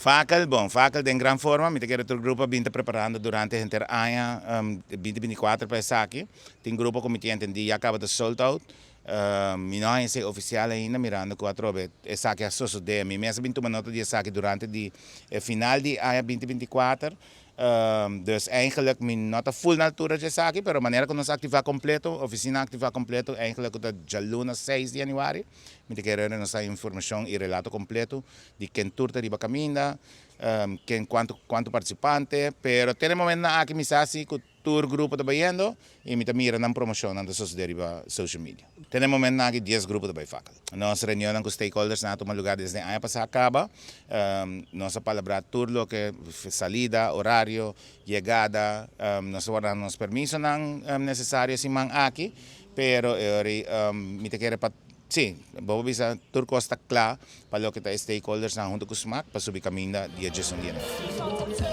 Fakel, bon, Fakel den gran forma, mi ta kere tur grupo a bin ta preparando durante henter aña 2024 pa esaki. Tin grupo ku mi tin entendí ya kaba ta sold out. Mi no haña esei ofisial ainda mirando ku atrobe esaki a sosodé. Mi mes a bin tuma nota di esaki durante di e final di aña 2024. Dus eigenlijk mi no ta full na altura di esaki, pero manera ku nos aktivá kompleto, ofisina aktivá kompleto, eigenlijk ku ta djaluna 6 di yanüari, mi ta kere nos haña informashon i relato kompleto di ken tur ta riba kaminda, ken kuantu kuantu partisipante, pero te na e momentonan aki mi sa si ku tur grupo ta bayendo i mi ta mira nan promoshonnan ta sosodé riba social media. Te na e momentonan aki 10 grupo ta bai fakkel. Nos reunionnan ku stakeholdersnan a tuma lugá desde aña pasá kaba. Nos a palabrá tur loke, salida, orario, yegada, nos a warda nos permisonan nesesario e siman aki, pero e ora ei mi ta kere pa. Sí, bo por bisa tur kos ta kla pa loke ta e stakeholdersnan huntu ku smak pa subi kaminda dia 11 di yanüari.